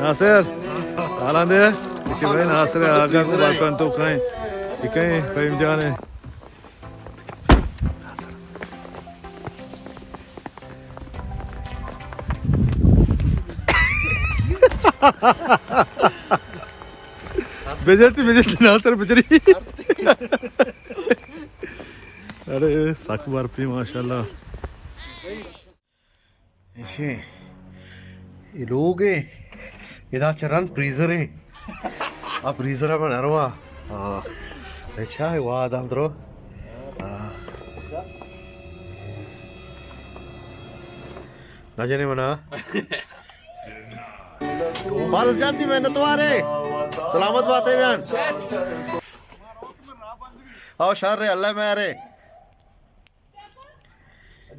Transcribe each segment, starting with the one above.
ناصر، حالاں دے؟ اشی بھائی ناصر آقا کو بالکن تو کہیں، یہ کہیں فہیم جان ہے۔ بجتی، بجتی، ناصر بجری۔ ارے، سک برفی، ماشاءاللہ۔ ایشی، اے لوگ اے، ادا چہ رند فریزر اے۔ آ فریزر ءَ من اروا۔ آ، اچھا، اے واد اندرو۔ آ۔ نہ جنے منا۔ فارس جان تئی منتوار اے۔ سلامت باتے جان۔ او شر اے، اللہ مہر اے۔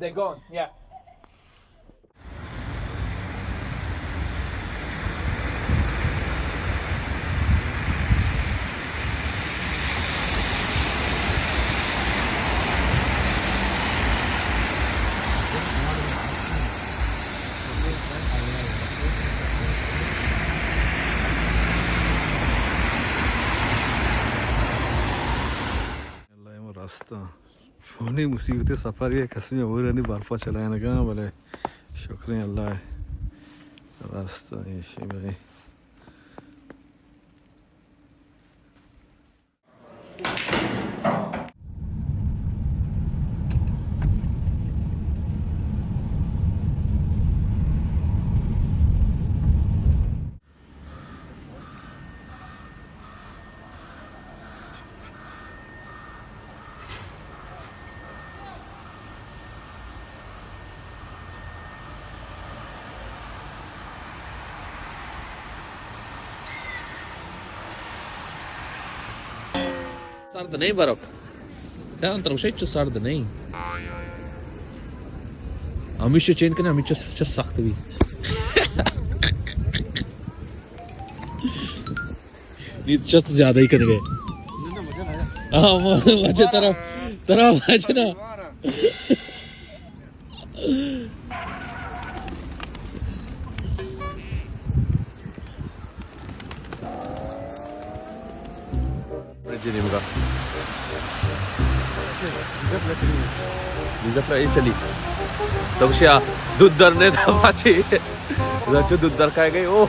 They're gone, yeah. اللہ، اے ما رستاں۔ چونیں مصیبتیں سفرے، کسے ہور انی برفا چلائینگاں، بلے شکریں اللہ ءِ۔ رستاں ایشی بھائی۔ سرد نہ ایں برف۔ کیا انتر گوشے، چو سرد نہ ایں۔ ہمیشہ چین کنے، ہمیشہ چ-، سخت بی۔ نی چست زیادہ ہی کنگے۔ ہاں، مجھے طرف، طرف مجھے نا۔ برج نیمگا۔ ویزا پلے چلی۔ تو گوشیا دودھ در نے دا پاچی۔ چو دودھ در کائے گئی۔ او۔